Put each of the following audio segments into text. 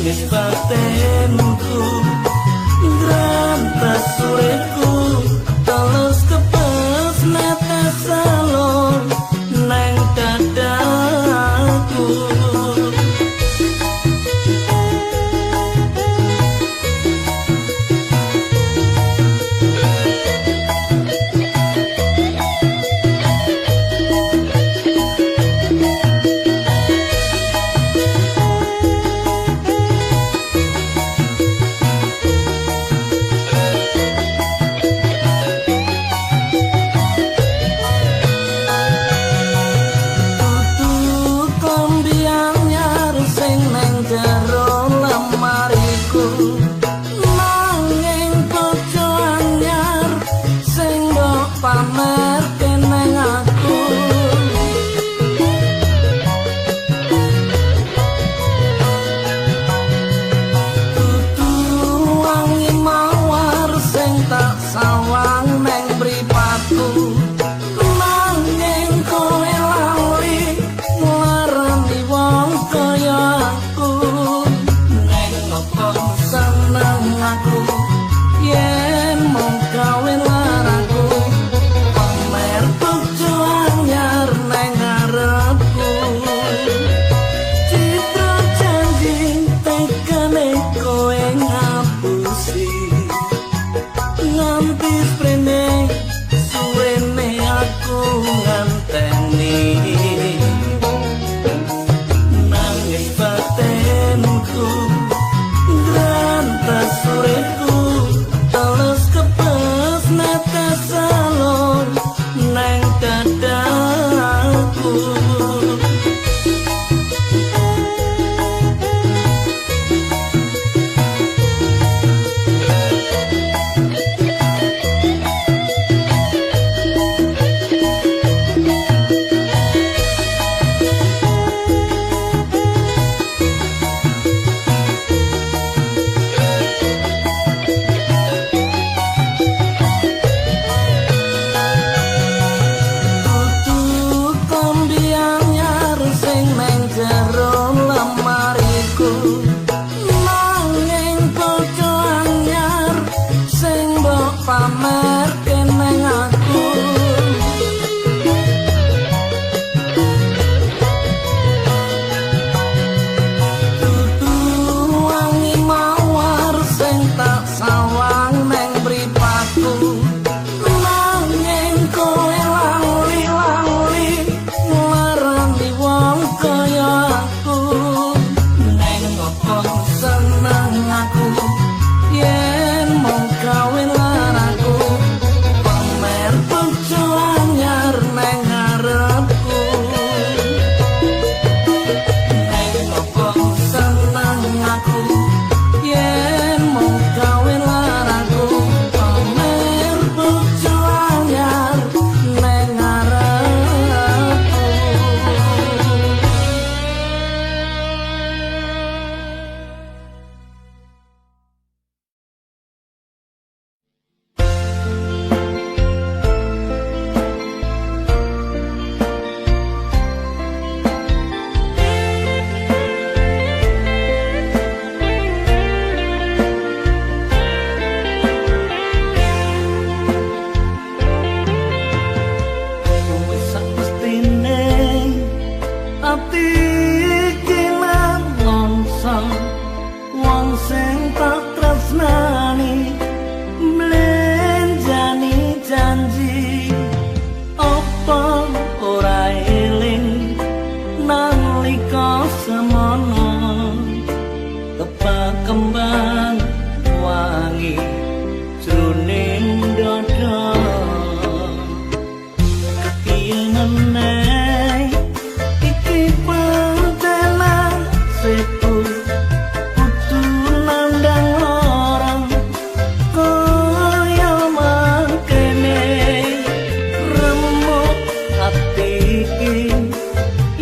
Nangis batinku ngrantes uripku, teles kebes netes salur neng dadaku.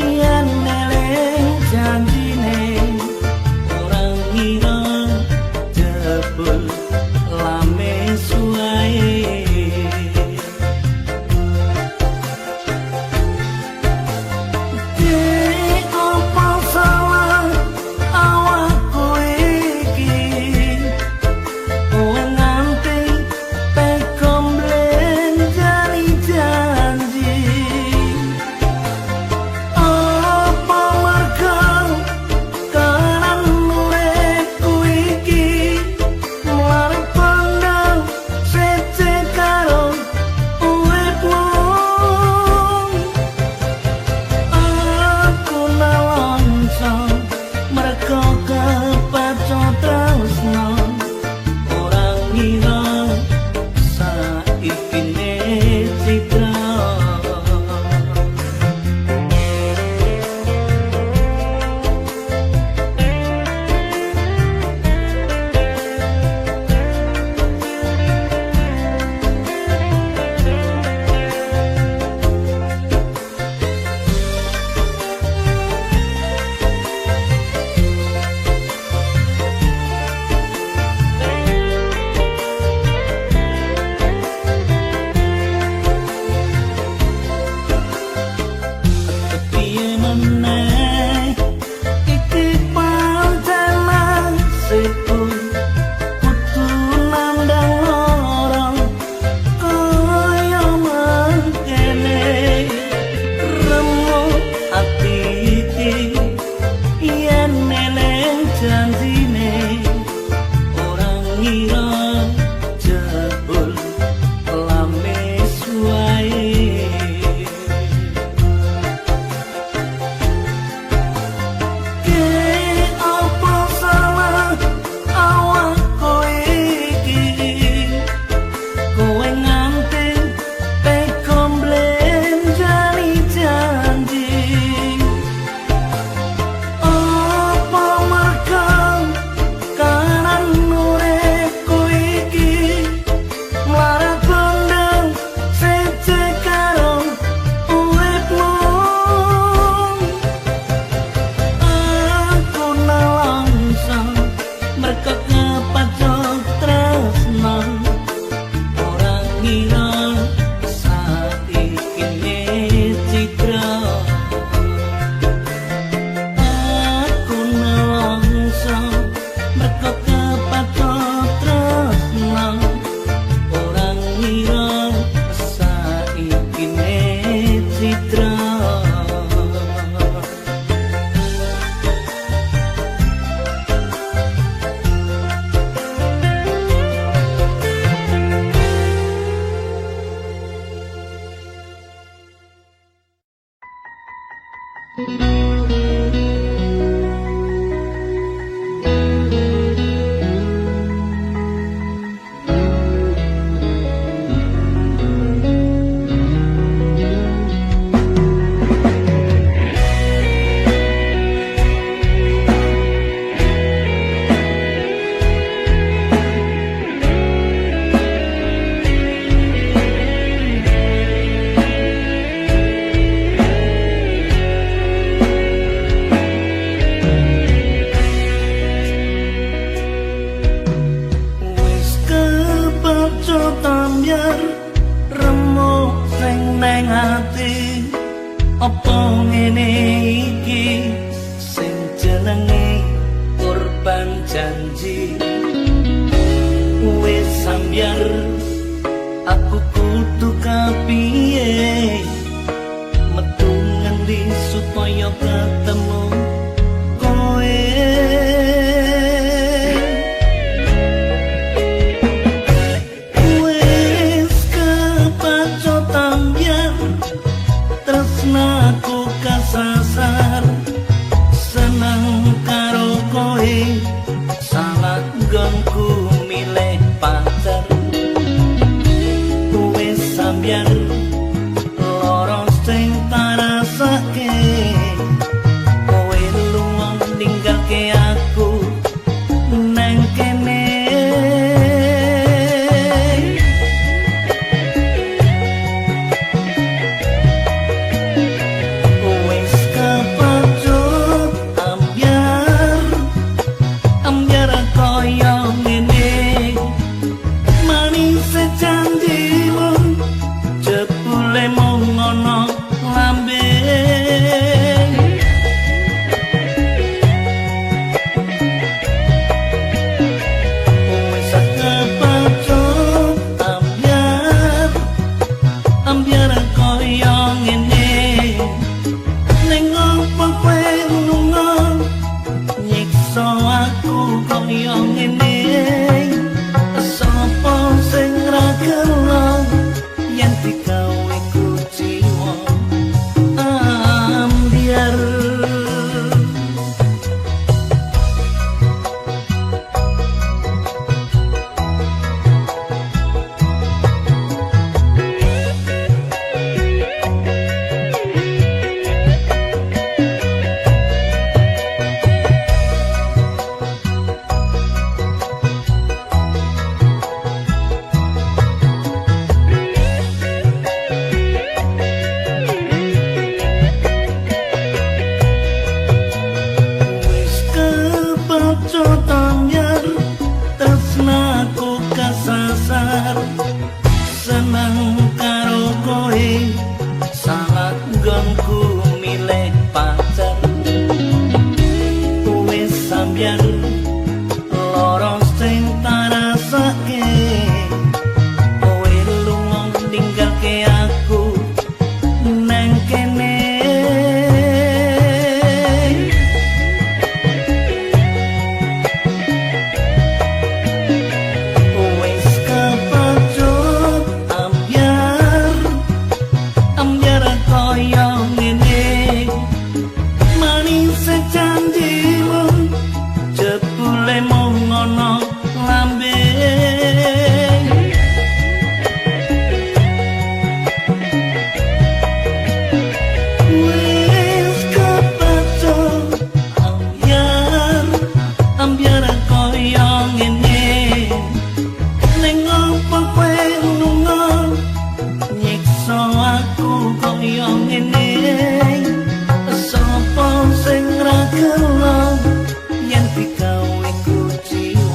Yen eling janjine ora ngira. merko kepacut tresno ora ngira saiki citra. Aku nelongso merko kepacut tresno ora ngira saiki citra. Apa ngene iki sing jenenge korban janji? Wis sambyar aku kudu kapiye, metu ngendi supaya ketemu kowe. Wis kepacut ambyar tresnaku kasasar, seneng karo kowe salah nggonku milih pacar. Wis sambyar lara sing tarasake, kowe lunga ninggalke aku nang kene. Wis kepacut ambyar, ambyar kaya ngene, manis janjimu jebule mung ana lambe. Wis kepacut ambyar, ambyar kaya ngene, ning opo kowe lunga nyiksa aku kaya ngene? Sapa sing ra gelo yen digawe kuciwa ambyar? Wis kepacut ambyar tresnaku kasasar, seneng karo kowe salah nggonku milih pacar. Wis sambyar lara sing tarasake, kowe lunga ninggalke aku nang kene. Wis kepacut ambyar, ambyar kaya ngene, manis janjimu jebule mung ana lambe. Wis kepacut ambyar, ambyar kaya ngene, ning opo kowe lunga nyiksa aku kaya ngene? Sapa sing ra gelo yen digawe kuciwa?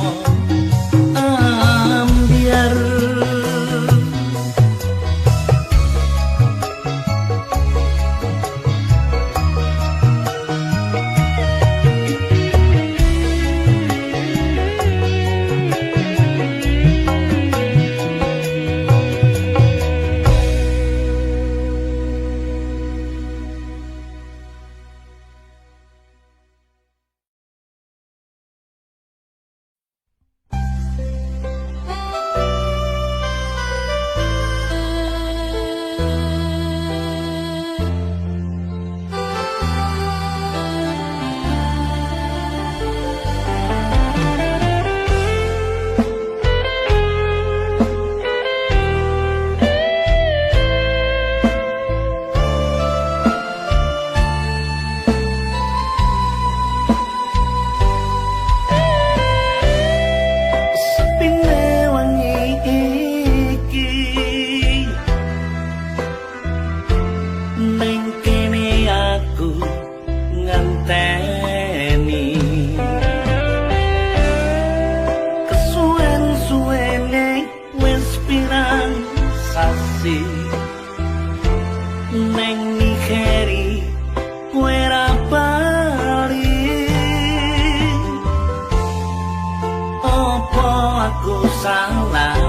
Apa aku salah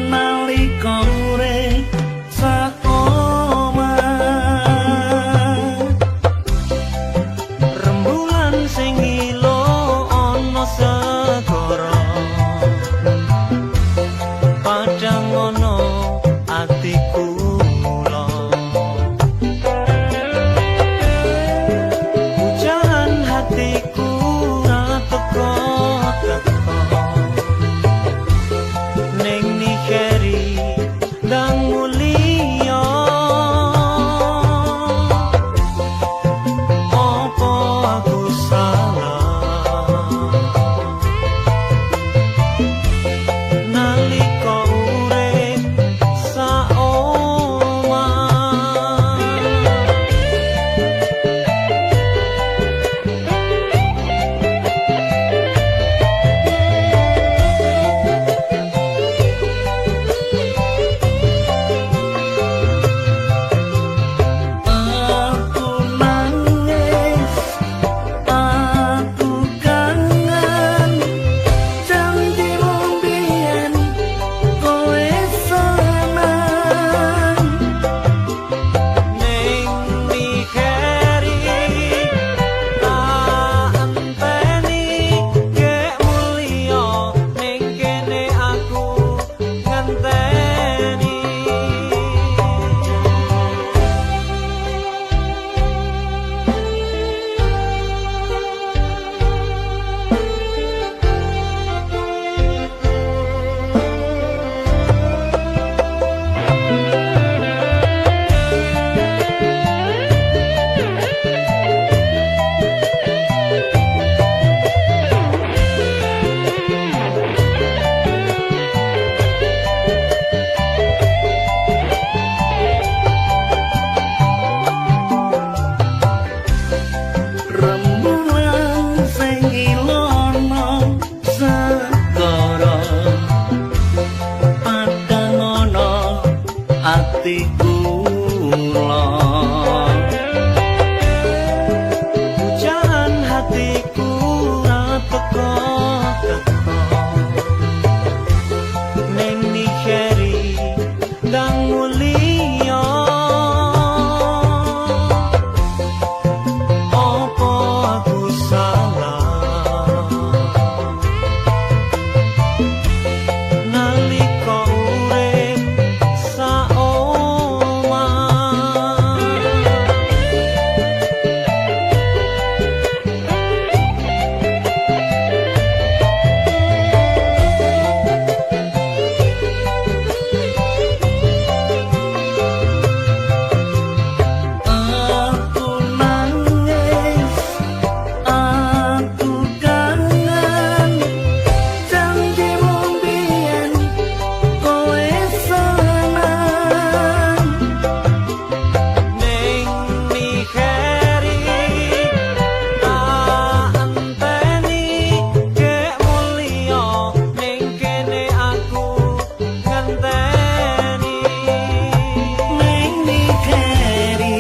nalika urip sak omah? Rembulan sing ngilo ana segara, padhang ana atiku mula. Hujan hatiku ra teko teko, ning nikeri ndang mulia. Apa aku salah nalika urip sak omah? Aku nangis, aku kangen janjimu biyen kowe seneng. Ning nikeri tak enteni gek mulya, ning kene aku ngenteni. Rembulan sing ilono segara, padhang ana atiku kula. Hujan hatiku ra teko teko, ning nikeri ndang mulya. Apa aku salah nalika urip sak omah? Aku nangis, aku kangen janjimu biyen kowe seneng. Ning nikeri tak enteni gek mulya, ning kene aku ngenteni. Ning nikeri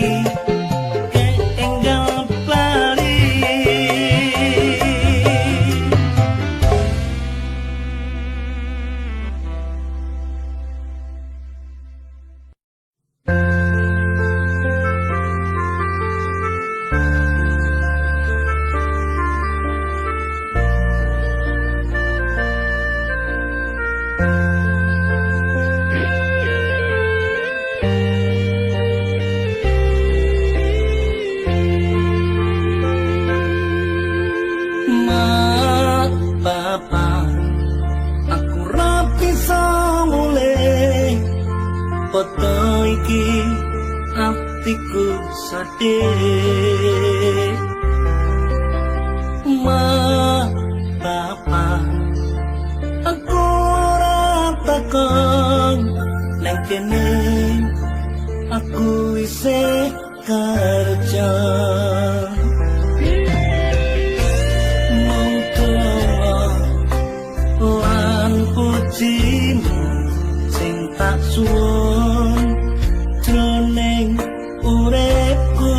keenggal bali. Mak, bapak, aku ra bisa mulih. Foto iki atiku sedih. Mak, bapak, aku ora takon nang kene aku isih kerja. Mung donga lan pujimu sing tak suwun jroning uripku.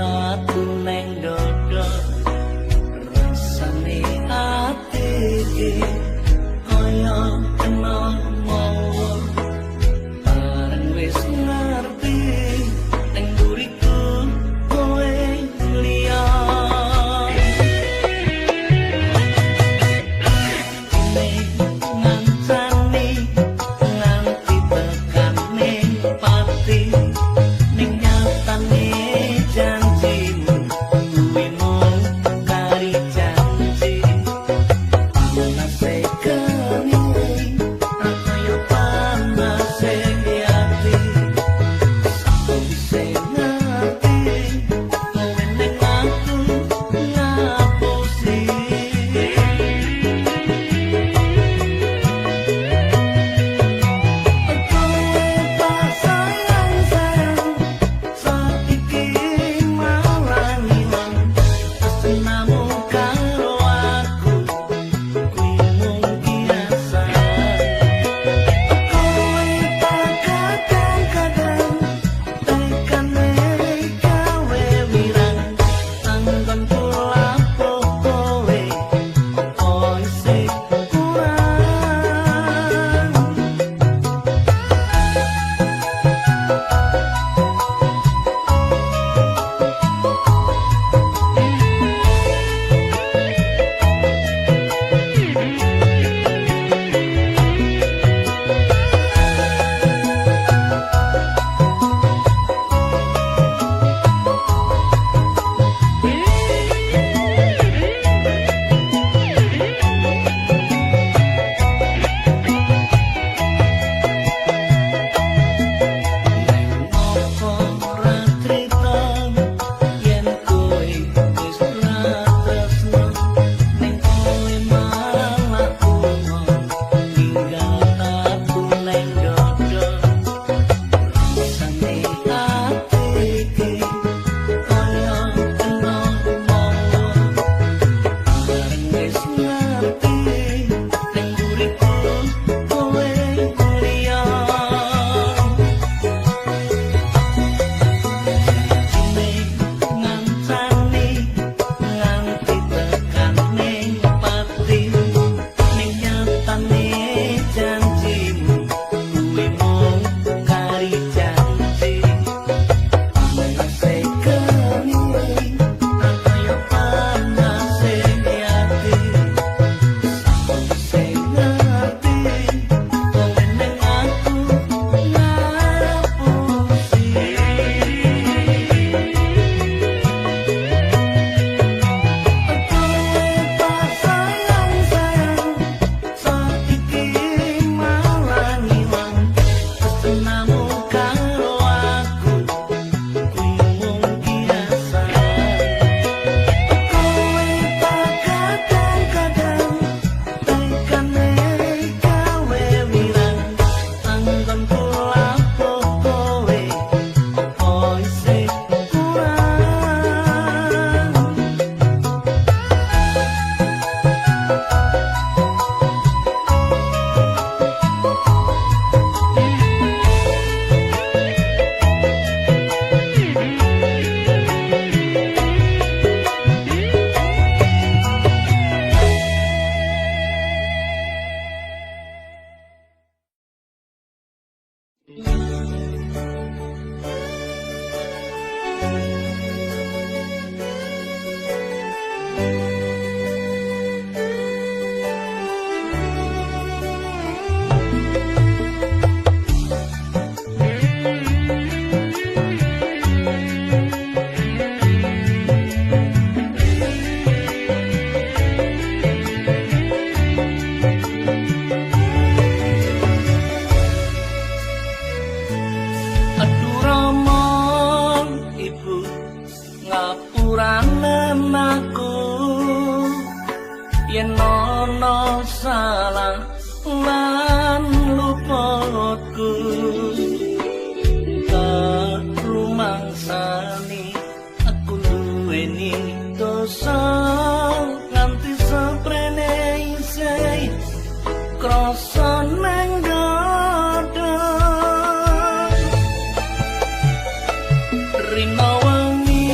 tatu neng dodo. Rasane ati iki kaya kena mawa, bareng wis ngerti neng mburiku kowe liya. Ngancani nganti tekane pati, ning nyatane janjimu kuwi mung kari janji. Panase geni ra kaya panase ati, sawise ngerti kowe ning aku ngapusi. Kowe tak sayang sayang, saiki malah ngilang. Tresnamu karo aku kuwi mung kiasan. Kowe tak kadang-kadang tekane gawe wirang, anggonku lapo kowe opo isih kurang. Neng opo ora trita yen kowe wis ora tresno, ning kowe malah lunga ninggal aku neng dodo. Rasane ati iki kaya kena mawa, bareng wis ngerti ning mburiku kowe liya. Ngancani nganti tekane pati, ning nyatane janjimu kuwi mung kari janji. Panase geni ra kaya panase ati, sawise ngerti kowe ning aku ngapusi. Kowe tak sayang sayang, saiki malah ngilang. Tresnamu karo aku kuwi mung kiasan. Kowe tak kadang-kadang tekane gawe wirang, anggonku lapo kowe opo isih kurang. Aduh Rama Ibu ngapurane aku yen ana salah lan luputku, tak rumangsani aku duweni dosa nganti seprene isih krasa nang dada. Rina wengi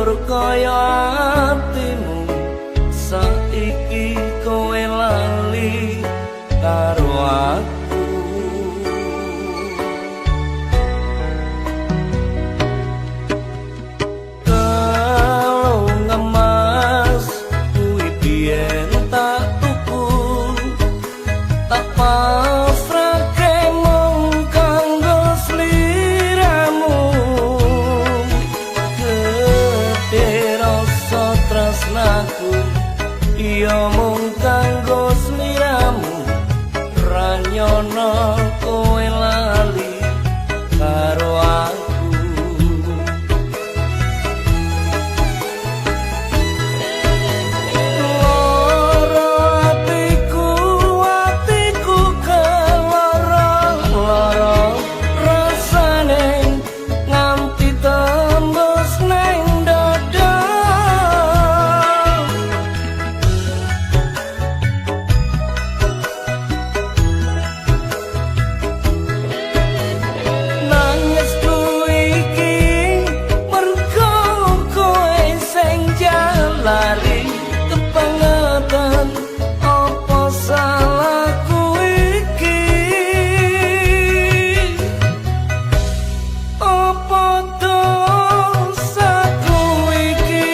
Hancur kaya atimu, saiki kowe lali karo aku. Kalung emas kuwi biyen tak tuku, tak pasrahke mung kanggo sliramu. Gedhe rasa tresnaku iya mung kanggo sliramu, ra nyono kowe lali karo aku. Loro atiku, atiku keloro loro rasane nganti tembus neng dada. Nangisku iki mergo kowe sing jalari kebangetan, apa salahku iki? Apa dosaku iki?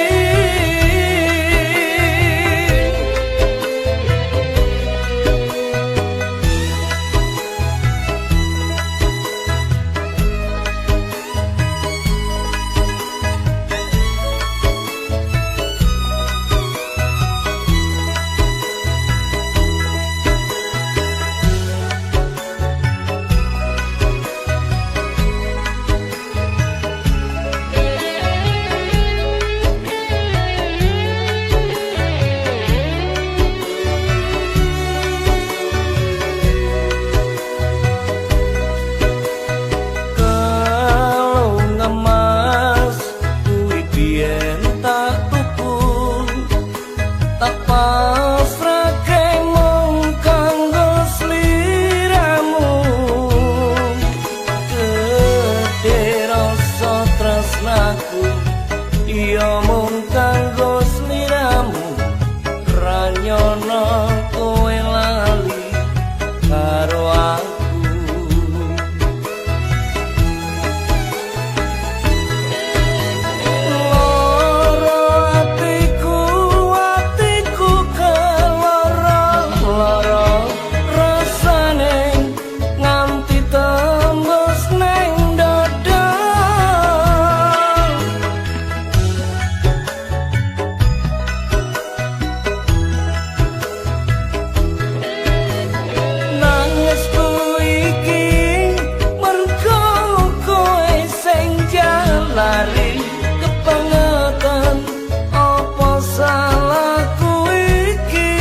Kalung emas kuwi biyen tak tuku, tak pasrahke mung kanggo sliramu. Gedhe rasa tresnaku iya mung kanggo sliramu, ra nyono kowe lali karo aku. Loro atiku, atiku keloro loro rasane nganti tembus neng dada. Nangisku iki mergo kowe sing jalari kebangetan, apa salahku iki?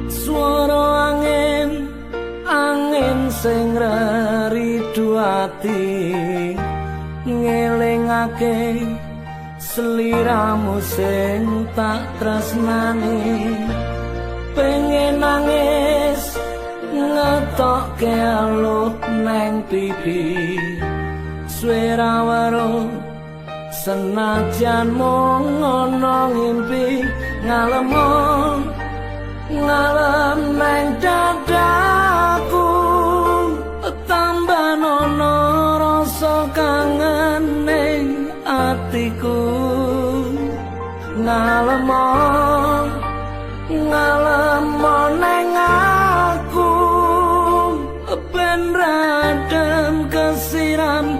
Swara angin, angin sing reridu ati, ngelingake sliramu sing tak tresnani. Pengen nangis ngetokke aluh neng pipi, suwe ra weruh senajan mung ana ngimpi. Ngalemo ngalem neng dadaku, tambah nono rasa kangen ning atiku. Ngalemo ngalemo neng aku, ben radem kesiram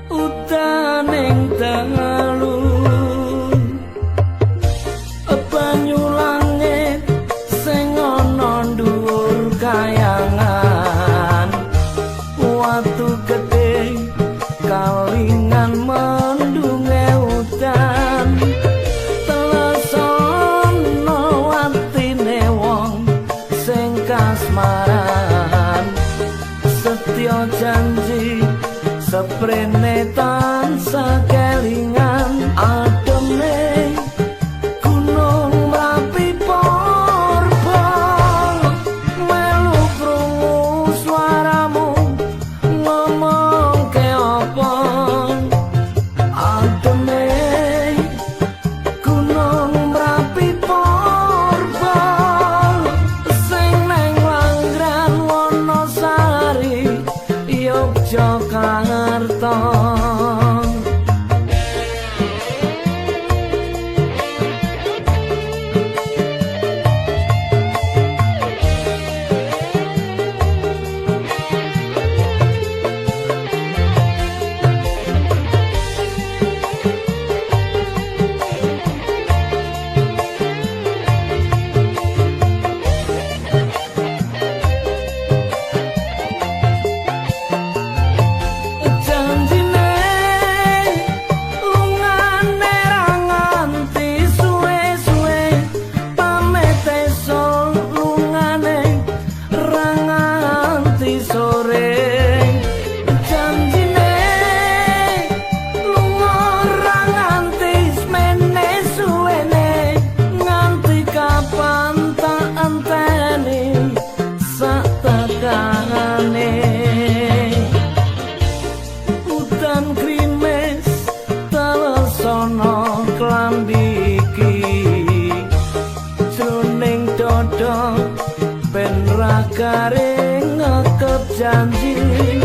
udaning dalu. Banyu langit sing ana dhuwur kayangan, watu gedhe kalingan mendunge udan. Telesono atine wong Jare ngekep janji.